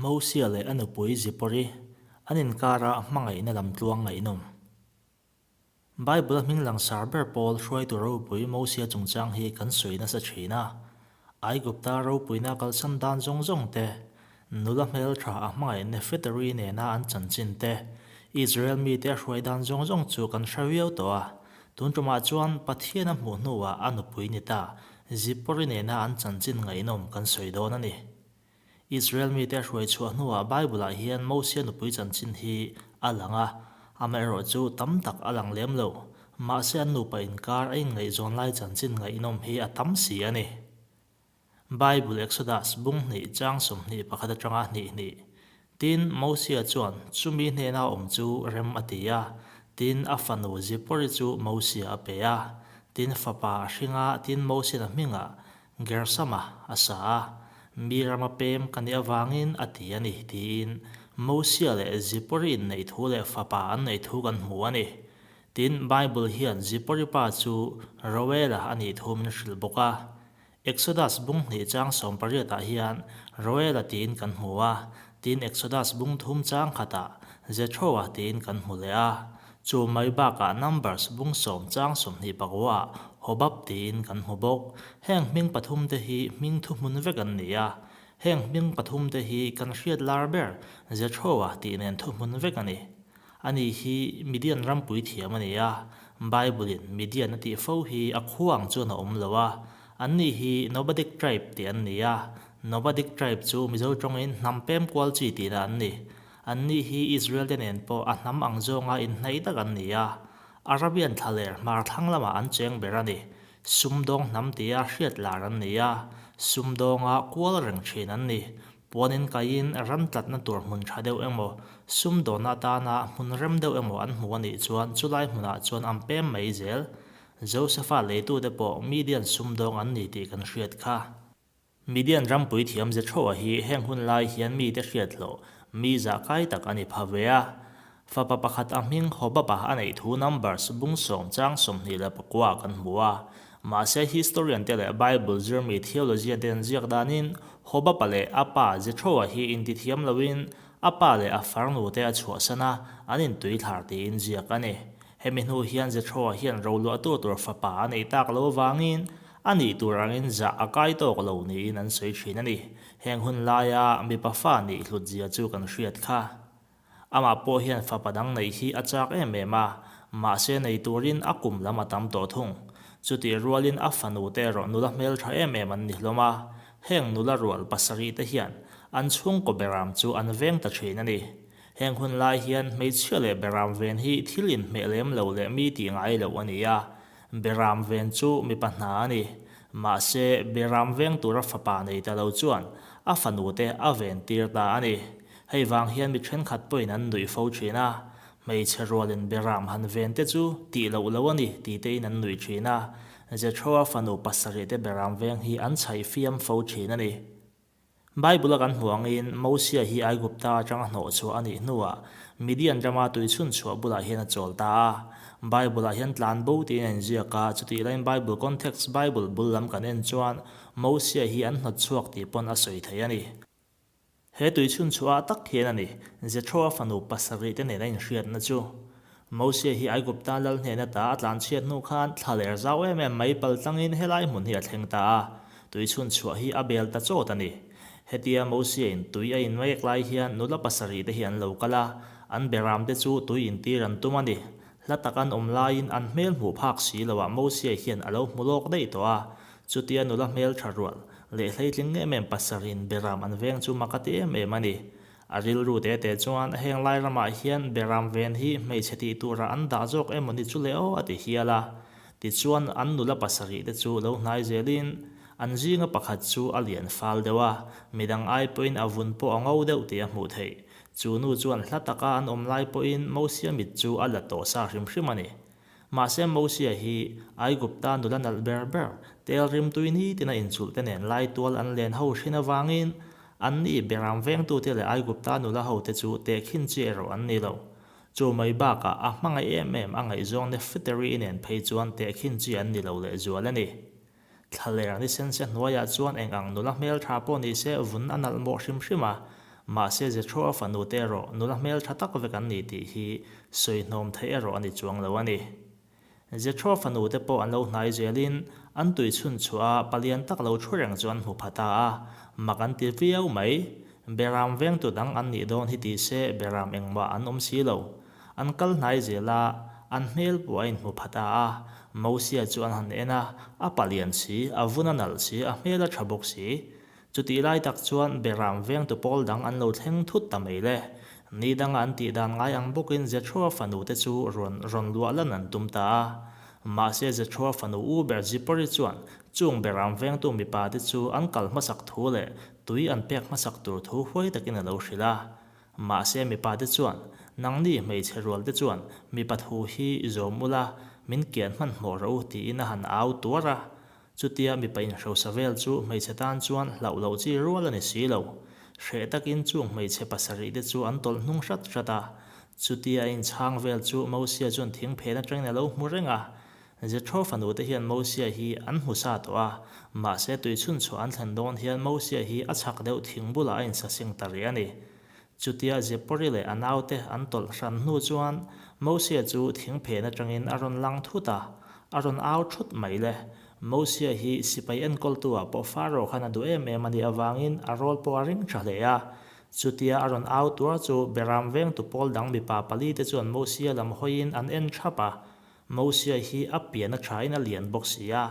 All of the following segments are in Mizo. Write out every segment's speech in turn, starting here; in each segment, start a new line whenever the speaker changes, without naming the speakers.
Mosia leh a nupui Zipori an inkara hmangaihna lam tluang ngaihnawm. Bible-a hming langsar ber pawl hruaitu ropui Mosia chungchang hi kan sawi nasa thin a. Aigupta ropuina kalsan dan zawng zawng te, nula hmeltha a hmangaih Nefetari nena an chanchin te, Israel mite a hruai dan zawng zawng chu kan hre viau tawh a. Tun tumah chuan Pathian a hmuh hnuah a nupui ni ta Zipori nena an chanchin ngaihnawm kan sawi dawn a ni. Israel mite a hruai chhuah hnuah Bible-ah hian Mosia nupui chanchin hi a lang a, amaherawhchu tam tak a lang lem lo. Mahse an nupa inkar a inngaihzawn lai chanchin ngaihnawm hi a tam si a ni. Bible Exodus bung hnih chang 21 atanga hnih hnih. Tin, Mosia chuan chumi hnena awm chu rem a ti a, tin, a fanu Zipori chu Mosia a pe a. Tin, fapa a hring a, tin, Mosian a hmingah Gersama a sa a, mi rama pem ka nih avangin a ti a ni, tiin Mosia leh Zipori inneih thu leh fapa an neih thu kan hmu a ni. Tin, Bible hian Zipori pa chu Roela a nih thu min hrilh bawk a. Exodus bung hnih chang sawmpariatah hian Roela tiin kan hmu a, tin Exodus bung thum chang khatah Jethroa tiin kan hmu leh a. Chu mai bakah Numbers bung sawm chang 24ah Hobab tiin kan hmu bawk. Heng hming pathum te hi hming thuhmun vek an ni a. Heng hming pathum te hi kan hriat lar ber Jethroa tih nen thuhmun vek a ni. Ani hi Midian rampui thiam a ni a, Bible-in Midian a tih fo hi a khua ang chuan a awm lo a. Anni hi Nomadic tribe tih an ni a, Nomadic tribe chu Mizo tawngin hnam pem kual chi tihna an ni. Anni hi Israel-te nen pawh a hnam ang zawnga inhnaih tak an ni a, Arabian thlaler hmar thlang lamah an cheng ber a ni. Sumdawng hnam tia hriat lar an ni a, sumdawnga kual reng thin an ni. Puanin kaiin ram tlatna tur hmun tha deuh emaw, sumdawnna atana hmun rem deuh emaw an hmu a nih chuan chulai hmunah chuan an pem mai zel. Josepha leitute pawh Midian sumdawng an ni tih kan hriat kha. Midian rampui thiam Jethroa hi heng hun lai hian mite hriat hlawh, mi zah kai tak a ni pha ve a. Fapa pakhat a hming Hobaba a neih thu Numbers bung sawm chang 29 kan hmu a. Mahse historian te leh Bible zirmi theologian te an ziak danin Hobaba leh a pa Jethroa hi intithiam loin a pa leh a farnu te a chhuahsan a, an intuithlar tiin ziak a ni. Hemi hnu hian Jethroa hian roluahtu tur fapa a neih tak lo avangin a nih tur angin zah a kai tawk lo niin an sawi thin a ni. Heng hun laia mipa fa nih hlut zia chu kan hriat kha. Amah pawh hian fapa dang neih hi a chak em em a, mahse nei turin a kum lam a tam tawh thung. Chutih rualin a fanu te erawh nula hmeltha em em an ni hlawm a, heng nula rual pasarih te hian an chhungkaw beram chu an veng ta thin a ni. Heng hun lai hian hmeichhia leh beram ven hi thil inhmeh lem lo leh mi tih ngai loh a ni a, beram ven chu mipa hna a ni. Mahse, beram veng tura fapa nei ta lo chuan a fanute a ven tir ta a ni. Hei vang hian mi thenkhat pawhin an nuih fo thin a, hmeichhe rualin beram han ven te chu tih loh lo a ni ti tein an nuih thin a, Jethroa fanu pasarih te beram veng hi an chhaih fiam fo thin a ni. Bible-a kan hmuh angin Mosia hi Aigupta atanga hnawhchhuah a nih hnuah Midian rama tui chhunchhuah bulah hian a chawl ta a. Bible-ah hian tlan bo tiin a inziak a, chutih laiin Bible context, Bible bul lam kan en chuan Mosia hi an hnawtchhuak tih pawn a sawi thei a ni. He tui chhunchhuah ah tak hian a ni Jethro-a fanu pasarih te nen a inhriatna chu. Mosia hi Aigupta lal hnen ata a tlanchhiat hnu khan thla ler zau em em mai pal tlangin helai hmun hi a thleng ta a, tui chhun chhuah hi a bel ta chawt a ni. Hetia Mosia in tui a in mek lai hian nula pasarih te hi an lo kal a, an beram te chu tui intir an tum a ni. Hla tak an awm laiin an hmel hmuh phak si loah Mosia hian a lo hmu lawk daih tawh a, chutia nula hmel tha rual leh hleitling em em pasarih in beram an veng chu mak a ti em em a ni. A rilru te te chuan heng lai ramah hian beram ven hi hmeichhe tih turah an dah zawk emaw ni chu le aw a ti hial a. Tichuan an nula pasarih te chu lo hnai zelin an zinga pakhat chu a lian fal deuh a, midang ai pawhin a vun pawh a ngo deuh tih a hmuh theih. Chu nu chuan hla taka an awm lai pawhin Mosia mit chu a la tawh sa hrim hrim a ni. Mahse Mosia hi Aigupta nula nalh ber ber, tel rimtui nitin a inchulh te nen lai tual an len ho hrin avangin Anni Beram vengtute leh Aigupta nula hote chu tehkhin chi erawh an ni lo. Chu mai bakah a hmangaih em em a ngaihzawng Nefiteri nen phei chuan tehkhin chi an ni lo lehzual a ni. Thlaler ni sense hnuaiah chuan eng ang nula hmeltha pawh ni se vun a nalh mawh hrim hrim a. Mahse Jethro-a fanute erawh nula hmel tha tak vek an ni tih hi sawi hnawm theih erawh a ni chuang lo a ni. Jethro fanute pawh an lo hnai zelin an tui chhun chhuah a palian tak lo thu reng chu an hmu pha ta a, mak an ti viau mai. Beram vengtu dang an nih dawn hi ti se beram engmah an awm si lo. An kal hnai zel a, an hmel pawh a inhmu pha ta a. Mosia chu an han en a, a palian si, a vun a nalh si, a hmel a tha bawk si. Chutih lai tak chuan Beram vengtu pawl dang an lo thleng thut ta mai le. Ni danga an tih dan ngai ang bawkin Jethroa fanu te chu rawn rawn luah lan an tum ta a. Mahse Jethroa fanu u ber Zippori chuan chung Beram vengtu mipa te chu an kal hmasak thu leh tui an pek hmasak tur thu huai takin a lo hrilh a. Mahse mipa te chuan, Nangni hmeichhe rual te chuan mipa thu hi zawm ula, min kian hmanhmawh rawh u tiin a han au tuar a. Chutia mipa inhrosa vel chu hmeichhe tan chuan hlauh loh chi rual a ni si lo. Hreh takin chung hmeichhe pasarih te chu an tawlh hnung hrat hrat a. Chutia a inchhang vel chu Mosia chuan thing phen atangin a lo hmu reng a. Jethro fanu te hian Mosia hi an hmu sa tawh a, mahse tui chhunchhuah an thlen dawn hian Mosia hi a chhak deuh thing bulah a insaseng ta rih a ni. Chutia Zepori leh a naute an tawlh hran hnu chuan Mosia chu thing phen atangin a rawn lang thut a, a rawn au thut mai le. Mosia hi sipai enkawltu-ah pawh Pharaoh khan a duh em em a nih avangin a rawl pawh a ring tha hle a. Chutia a rawn au tuar chu Beram vengtu pawl dang mipa palite chuan Mosia lam hawiin an en thap a. Mosia hi a pian a thain a lian bawk si a,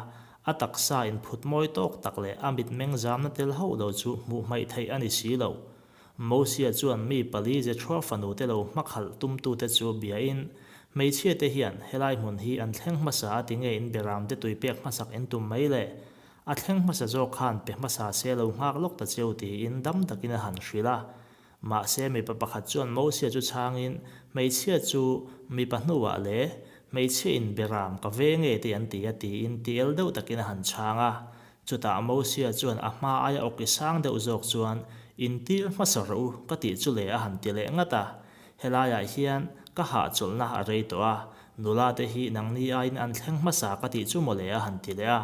a taksa inphut mawi tawk tak leh a mitmeng zamna tel hauh lo chu hmuh hmaih theih a ni si lo. Mosia chuan mi pali Jethroa fanute lo hmakhalh tumtute chu biain, Hmeichhiate hian helai hmun hi an thleng hmasa a ti nge in beramte tui pek hmasak in tum mai le? A thleng hmasa zawk khan pe hmasa se lo nghak lawk ta cheu tiin dam takin a han hrilh a. Mahse mipa pakhat chuan Mosia chu chhangin, Hmeichhia chu mipa hnuah le, hmeichhia in beram ka ve nge te an ti a tiin ti el deuh takin a han chhang a. Chutah Mosia chuan a hma aia awki sang deuh zawk chuan, Intir hmasa rawh u, ka tih chu le a han ti leh ngat a. Helaiah hian ka hahchawlhna a rei tawh a, nula te hi nangni aiin an thleng hmasa ka tih chu mawle a han ti leh a.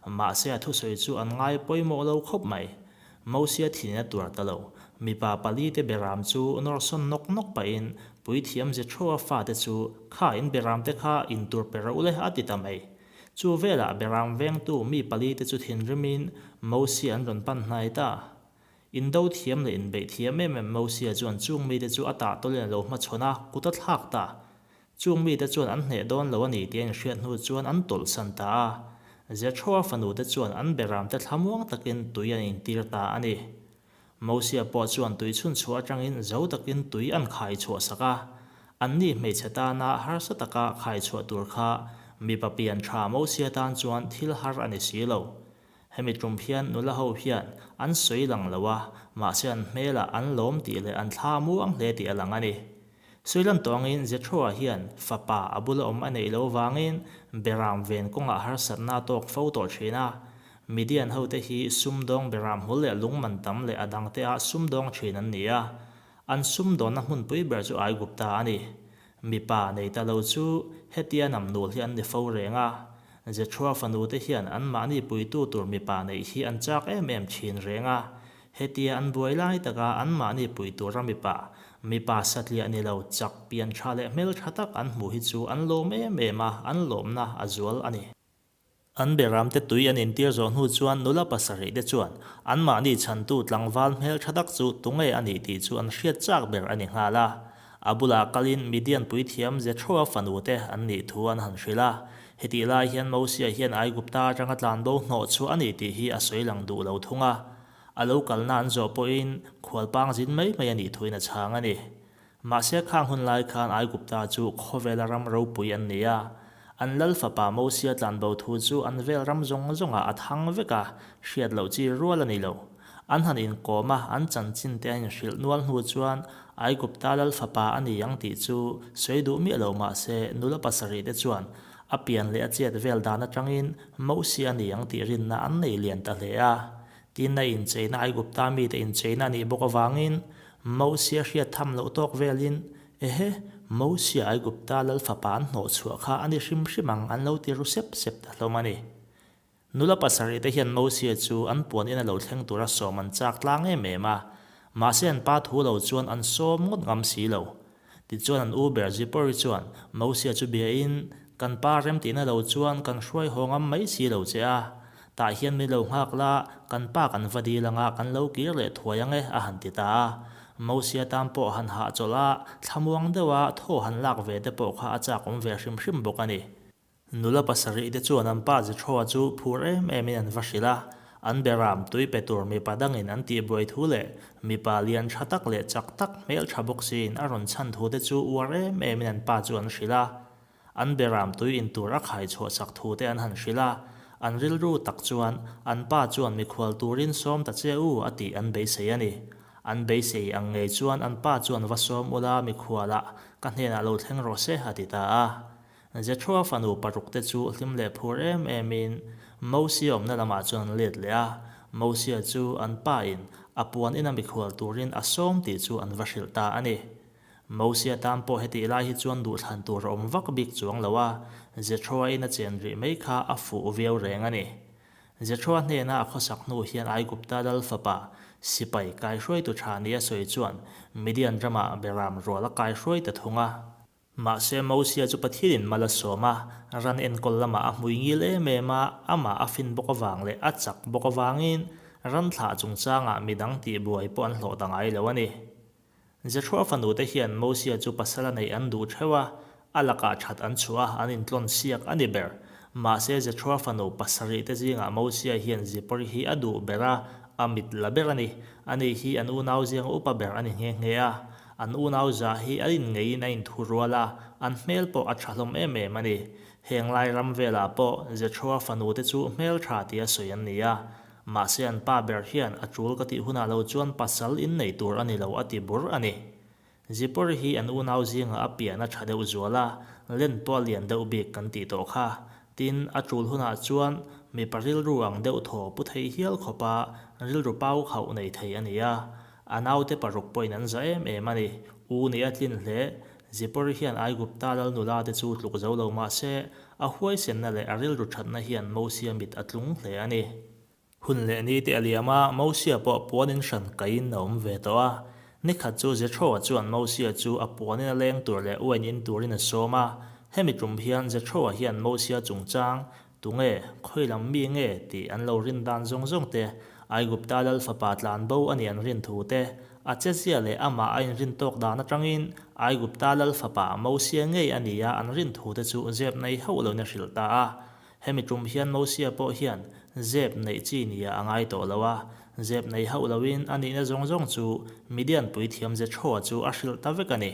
Mahse a thusawi chu an ngai pawimawh lo khawp mai. Mosia thinin a tuar ta lo. Mipa palite beram chu nawrsawn nawk nawk pahin puithiam Jethroa fate chu kha in beramte kha intur pe rawh u le a ti ta mai. Chu velah Beram vengtu mi palite chu thinrimin Mosia an rawn pan hnai ta. Indo thiam leh inbeih thiam em em Mosia chuan chung mite chu a tah tawlin a lo hmachhawn a, kut a thlak ta. Chung mite chuan an hneh dawn lo a ni tih a inhriat hnu chuan an tawlhsan ta a. Jethroa fanute chuan an Beramte thlamuang takin tui an intir ta a ni. Mosia pawh chuan tui chhun chhuah atangin zo takin tui an khai chhuah sak a. Anni hmeichhe tana harsa taka khai chhuah tur kha mipa pian tha Mosia tan chuan thil har a ni si lo. Hemi tum hian nula ho hian an sawi lang lo a, mahse an hmelah an lawm tih leh an thla muang hle tih a lang a ni. Suilan tawngin Jethro-a hian fapa a bula awm a neih loh vangin Beram ven kawngah harsatna a tawk fo tawh thin a. Midian hote hi sumdawng Beram hmul leh lung man tam leh a dangte ah sumdawng thin an ni a. An sumdawnna hmunpui ber chu Aigupta a ni. Mipa nei ta lo chu hetia namnul hi an ni fo reng a. Jethro-a fanute hian anmahni puitu tur mipa neih hi an chak em em thin reng a. Hetia an buai lai taka anmahni pui tura mipa, mipa satliah ni lo, chak, pian tha leh hmel tha tak an hmuh hi chu an lawm em em a, an lawmna a zual a ni. An beramte tui an intir zawh hnu chuan nula pasarih te chuan anmahni chhantu tlangval hmel tha tak chu tunge a nih tih chu an hriat chak ber a ni nghal a. A bulah kalin Midian puithiam Jethroa fanu te an nih thu an han hrilh a. Hetih lai hian Mosia hian Aigupta atanga tlanbo hnawh chhuah a ni tih hi a sawi lang duh lo thung a. A lo kalna an zawh pawhin khualpang zin mai mai a nih thuin a chhang a ni. Mahse khang hun lai khan Aigupta chu khawvela ram ropui an ni a. An lal fapa Mosia tlanbo thu chu an vel ram zawng zawngah a thang vek a, hriat loh chi rual a ni lo. An han inkawm a, an chanchin te an inhrilh nual hnu chuan Aigupta lal fapa a ni ang tih chu sawi duh miah lo mah se nula pasarih te chuan a pian leh a chet vel dan atangin Mosia a ni ang tih rinna an nei lian ta hle a. Tin, a incheina Aigupta mite incheina a nih bawk avangin Mosia hriat tham loh tawk velin, Ehe, Mosia Aigupta lal fapa an hnawh chhuah kha a ni hrim hrim ang an lo ti ru sep sep ta hlawm a ni. Nula pasarih te hian Mosia chu an puan in a lo thleng tura sawm an chak tlang em em a. Mahse an pa thu lo chuan an sawm ngawt ngam si lo. Tichuan an u ber Zipori chuan Mosia chu biain, Kan pa remtihna lo chuan kan hruai haw ngam mai si lo che a. Tah hian min lo nghak la, kan pa kan va dil anga kan lo kir leh thuai ang e, a han ti ta a. Mosia tan pawh han hahchawlh a, thlamuang deuha thaw han lak ve te pawh kha a chak awm ve hrim hrim bawk a ni. Nula pasarih te chuan an pa Jethroa chu phur em emin an va hrilh a, an beram tui pe tur mipa dangin an tihbuai thu leh mipa lian tha tak leh chak tak hmel tha bawk siin a rawn chhan thu te chu uar em emin an pa chu an hrilh a. An beram tui in tur a khai chhuah sak thu te an han hrilh a, an rilru tak chuan an pa chuan mikhual turin sawm ta che u a tih an beisei a ni. An beisei ang ngei chuan an pa chuan va sawm ula mikhualah ka hnenah lo thleng rawh se a ti ta a. Jethroa fanu paruk te chu hlim leh phur em emin Mosia awmna lamah chuan an let leh a, Mosia chu an pa in a puan ina mikhual turin a sawm tih chu an va hrilh ta a ni. Mosia tan pawh hetih lai hi chuan duhthlan tur a awm vak bik chuang lo a, Jethroa in a chen rih mai kha a fuh viau reng a ni. Jethroa hnena a khawsak hnu hian Aigupta lal fapa sipai kaihruaitu tha nia sawi chuan Midian ramah beram rual a kaihruai ta thung a. Mahse, Mosia chu Pathianin mal a sawm a, ran enkawl lamah a hmui ngil em em a, amah a fin bawk avang leh a chak bawk avangin ran thlah chungchangah midang tihbuai pawh an hlawh ta ngai lo a ni. Jethroa fanute hian Mosia chu pasal a neih an duh theuh a, a lakah that an chhuah a, an intlawn siak a ni ber. Mahse, Jethroa fanu pasarihte zingah Mosia hian Zipori hi a duh ber a, a mit la ber a ni. Ani hi an unau zinga upa ber a ni nghe nghe a. An unau zah hi a inngeiin a inthu rual a, an hmel pawh a tha hlawm em em a ni. Heng lai ram velah pawh Jethroa fanu te chu hmel tha tia sawi an ni a. Mahse an pa ber hian a tul ka tih hunah lo chuan pasal innei tur a ni lo a ti bur a ni. Zipori hi an unau zingah a pian a tha deuh zual a, len pawh a lian deuh bik kan tih tawh kha. Tin, a tul hunah chuan mipa rilru ang deuh thaw pu thei hial khawpa rilru pau khauh nei thei a ni a. A naute paruk pawhin an za em em a ni. U nih a tlin hle. Zipori hian Aigupta lal nula te chu tluk zo lo mah se, a huaisenna leh a rilru thatna hian Mosia mit a tlung hle a ni. Hun leh ni te a liam a, Mosia pawh puanin hran kaiin a awm ve tawh a. Nikhat chu Jethroa chuan Mosia chu a puanin a leng tur leh uain in turin a sawm a. Hemi tum hian Jethroa hian Mosia chungchang Tunge, khawi lam mi nge tih an lo rin dan zawng zawng te, Aigupta lal fapa tlan bo a nih an rin thu te, a chezia leh amah a inrin tawk dan atangin Aigupta lal fapa Mosia ngei a nia an rin thu te chu zep nei hauh loin a hrilh ta a. Hemi tum hian Mosia pawh hian zep neih chi nia a ngai tawh lo a, zep nei hauh loin a nihna zawng zawng chu Midian puithiam Jethroa chu a hrilh ta vek a ni.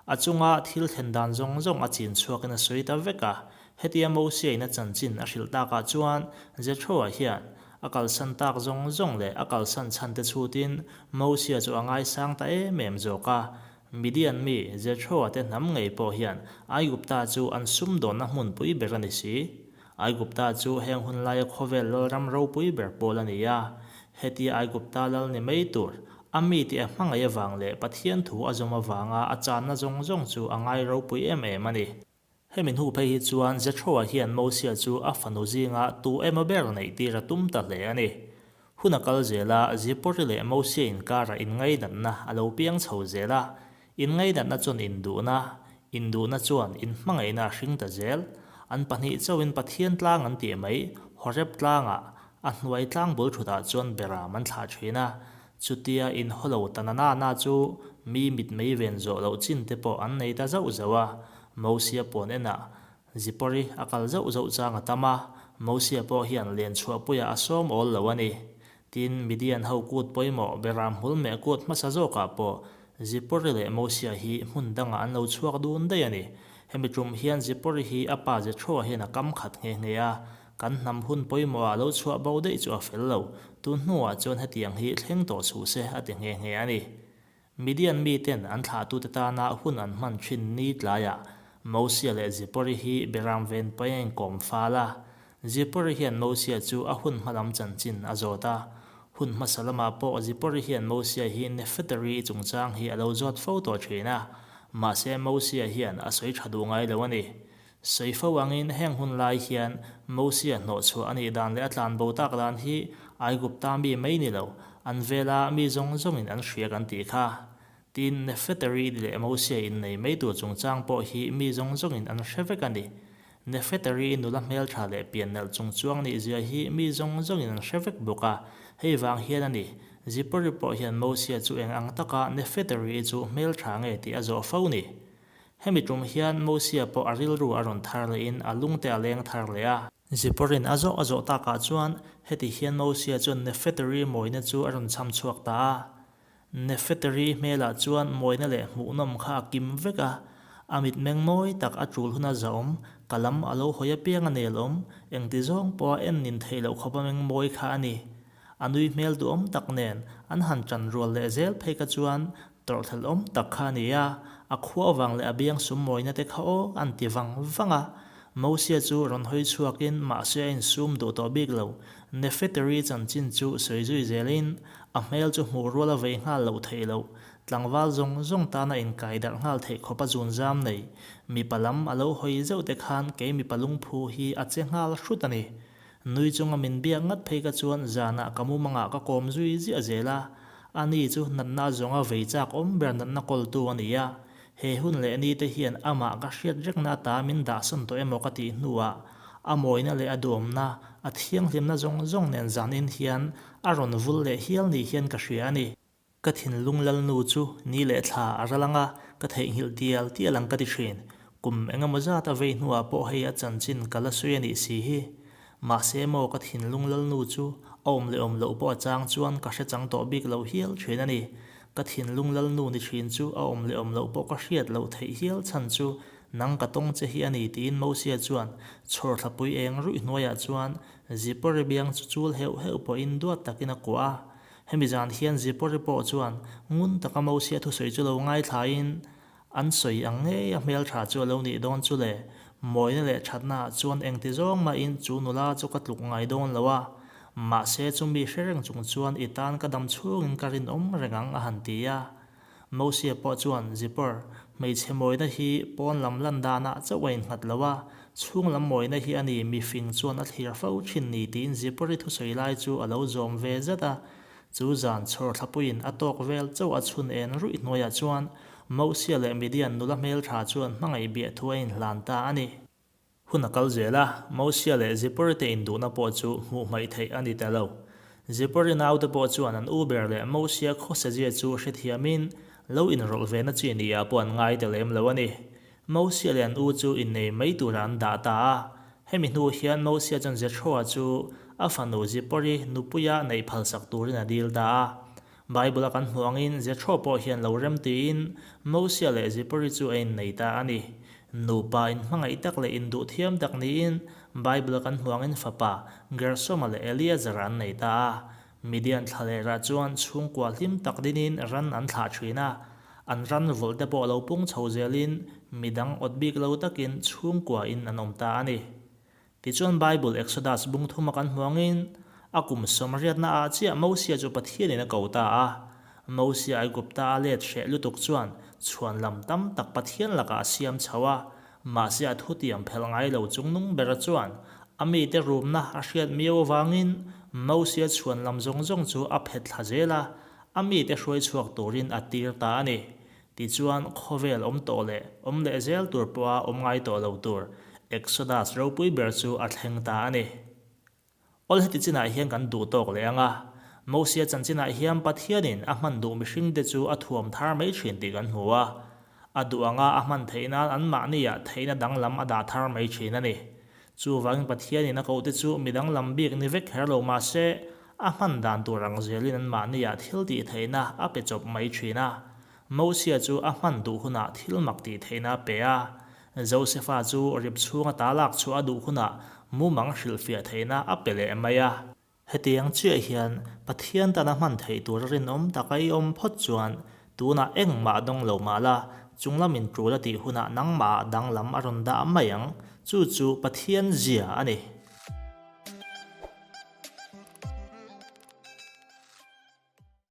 A chunga thil thlen dan zawng zawng a chin chhuakin a sawi ta vek a, hetia Mosiain a chanchin a hrilh takah chuan Jethro-a hian a kalsan tak zawng zawng leh a kalsan chhan te chhutin Mosia chu a ngaisang ta em em zawk a. Midian mi Jethro-a te hnam ngei pawh hian Aigupta chu an sumdawnna hmunpui ber a ni si. Aigupta chu heng hun laia khawvel lalram ropui ber pawl a ni a, hetia Aigupta lal ni mai tur, a mite a hmangaih avang leh Pathian thu a zawm avanga a channa zawng zawng chu a ngai ropui em em a ni. Hemi hnu phei hi chuan Jethro-a hian Mosia chu a fanu zinga tu emaw ber neih tir a tum ta hle a ni. Hun a kal zel a, Zipori leh Mosia inkarah inngaidatna a lo piang chho zel a, Inngainatna chuan induhna, induhna chuan inhmangaihna a hring ta zel. An pahnih chauhin Pathian tlang an tih mai, Horeb tlangah, a hnuai tlang bul thutah chuan beram an thlah thin a. Chutia inhawlo ta na na na chu mi mitmei ven zawh loh chin te pawh an nei ta zauh zauh a. Mosia puan enah Zipori a kal zauh zauh chang a tam a, Mosia pawh hian len chhuahpuiah a sawm awl lo a ni. Tin, Midian ho kut pawimawh Beram hmul meh kut hmasa zawkah pawh Zipori leh Mosia hi hmun dangah an lo chhuak dun daih a ni. Hemi tum hian Zipori hi a pa Jethro hian a kam khat nghe nghe a, kan hnam hun pawimawhah lo chhuah bo daih chu a fel lo, tun hnuah chuan hetiang hi thleng tawh suh se a ti nghe nghe a ni. Midian miten an thlahtute tana hun an hman thin ni tlaiah Mosia leh Zipori hi Beram ven paih a inkawm fal a. Zipori hian Mosia chu a hun hma lam chanchin a zawt a. Hun hmasa lamah pawh Zipori hian Mosia hi Nefetari chungchang hi a lo zawt fo tawh thin a. Mahse Mosia hian a sawi tha duh ngai lo a ni. Sawi fo angin heng hun lai hian Mosia hnawhchhuah a nih dan leh a tlanbo tak dan hi Aigupta mi mai ni lo, an vela mi zawng zawngin an hria kan tih kha. Tin, Nefetari leh Mosia innei mai tur chungchang pawh hi mi zawng zawngin an hre vek a ni. Nefetari nula hmeltha leh piannalh chungchuang nih zia hi mi zawng zawngin an hre vek bawk a, hei vang hian a ni. Zipori pawh hian Mosia chu eng ang taka Nefetari chu hmeltha nge tih a zawh fo ni. Hemi tum hian Mosia pawh a rilru a rawn thar lehin a lungte a leng thar leh a. Ziporin a zawh a zawh takah chuan heti hian Mosia chuan Nefetari mawina chu a rawn cham chhuak ta a. Nefetari hmelah chuan mawina leh hmuhnawm kha a kim vek a, a mitmeng mawi tak a tul huna zahawm, ka lam a lo hawi apiang a nel awm, engti zawng pawha en nin theih loh khawpa meng mawi kha a ni. A nui hmel duhawm tak nen an han ṭan rual leh zel phei kha chuan Tawrhhlelh awm tak kha a ni a, a khua vang leh a biang sum mawina te kha aw an ti vang vang a. Mosia chu rawn hawi chhuakin mahse a insum duh tawh bik lo. Nefeteri chanchin chu sawi zui zelin a hmel chu hmuh rual a vei nghal loh theih loh. Tlangval zawng zawng tana inkai darh nghal theih khawp a zun zam nei. Mipa lam a lo hawi zeuh te khan kei mipa lungphu hi a che nghal hrut a ni. Nui chunga min biak ngat phei ka chuan zanah ka mumangah ka kawm zui ziah zel a, ani chu natna zawnga vei chak awm ber natna kawltu a ni a. He hun leh ni te hian amah ka hriat rekna ata min dahsawn tawh emaw ka tih hnuah a mawina leh a duhawmna, a thianghlimna zawng zawng nen zanin hian a rawn vul leh hial ni hian ka hria a ni. Ka thinlung lalnu chu ni leh thla a ral ang a, ka theihnghilh tial tial ang ka ti thin. Kum eng emaw zat a vei hnuah pawh hei a chanchin ka la sawi a nih si hi. Mahse maw ka thinlung lalnu chu a awm leh awm loh pawh a chang chuan ka hre chang tawh bik lo hial thin a ni. Ka thinlung lalnu ni thin chu a awm leh awm loh pawh ka hriat loh theih hial chhan chu nang ka tawng che hi a ni tiin Mosia chuan chhawrthlapui eng ruih hnuaiah chuan Zipori biang chu chul heuh heuh pawhin duat takin a kuah a. Hemi zan hian Zipori pawh chuan ngun taka Mosia thusawi chu lo ngaithlain, An sawi ang ngei a hmeltha chu a lo nih dawn chu le, mawina leh thatnaah chuan engti zawng mahin chu nula chu ka tluk ngai dawn lo a, mahse chumi hre reng chung chuan i tan ka dam chhungin ka rinawm reng ang a han ti a. Mosia pawh chuan, Zipor, hmeichhe mawina hi pawn lam lan danah chauh a innghat lo a, chhung lam mawina hi a ni mifing chuan a thlir fo thin ni tiin Zipori thusawi lai chu a lo zawm ve zet a. Chu zan chhawr thlapuiin a tawk vel chauh a chhun en ruih hnuaiah chuan Mosia leh Midian nula hmeltha chuan hmangaih biah thu a inhlan ta a ni. Hun a kal zel a, Mosia leh Zipori te induhna pawh chu hmuh hmaih theih a ni ta lo. Zipori naute pawh chuan an u ber leh Mosia khawsazia chu hrethiamin lo inrawlh ve na chi nia pawh an ngai ta lem lo a ni. Mosia leh an u chu innei mai turah an dah ta a. Hemi hnu hian Mosia chuan Jethroa chu a fanu Zipori nupuia neih phalsak turin a dil ta a. Bible-a kan hmuh angin Jethro pawh hian lo rem tiin Mosia leh Zipori chu a innei ta a ni. Nupa inhmangaih tak leh induh thiam tak niin Bible-a kan hmuh angin fapa Gersoma leh Eleazar an nei ta a. Midian thla leh rah chuan chhungkua hlim tak dinin ran an thlah thin a. An ran vawlh te pawh lo pung chho zelin midang awt bik lo takin chhungkua in an awm ta a ni. Tichuan Bible Exodus bung thuma kan hmu angin, a kum sawmriatna ah chiah Mosia chu Pathianin a ko ta a. Mosia Aigupta a let hreh lutuk chuan chhuan lam tam tak Pathian lakah a siam chho a, mahse a thutiam phelh ngai lo chungnung bera chuan a mite rumna a hriat miau avangin Mosia chhuan lam zawng zawng chu a phet thla zel a, a mite hruai chhuak turin a tir ta a ni. Tichuan, khawvel awm tawh leh awm leh zel tur pawha awm ngai tawh lo tur Exodus ropui ber chu a thleng ta a ni. Awl heti chinah hian kan duh tawk leh ang a, Mosia chanchinah hian Pathianin a hman duh mihringte chu a thuam thar mai thin tih kan hmu a. A duh anga a hman theih nan anmahniah theihna danglam a dah thar mai thin a ni. Chuvangin Pathianin a kohte chu mi danglam bik ni vek kher lo mah se, a hman dan tur ang zelin anmahniah thil tih theihna a pe chawp mai thin a. Mosia chu a hman duh hunah thil mak tih theihna a pe a. Josefa chu rip chhunga ta lak chhuah a duh hunah mumang hrilhfiah theihna a pe leh mai a. Hetiang chiah hian Pathian tana hman theih tura rinawm taka i awm phawt chuan tunah engmah dawng lo mah la, chunglam in tul a tih hunah nangmahah danglam a rawn dah mai ang. Chu chu Pathian zia a ni.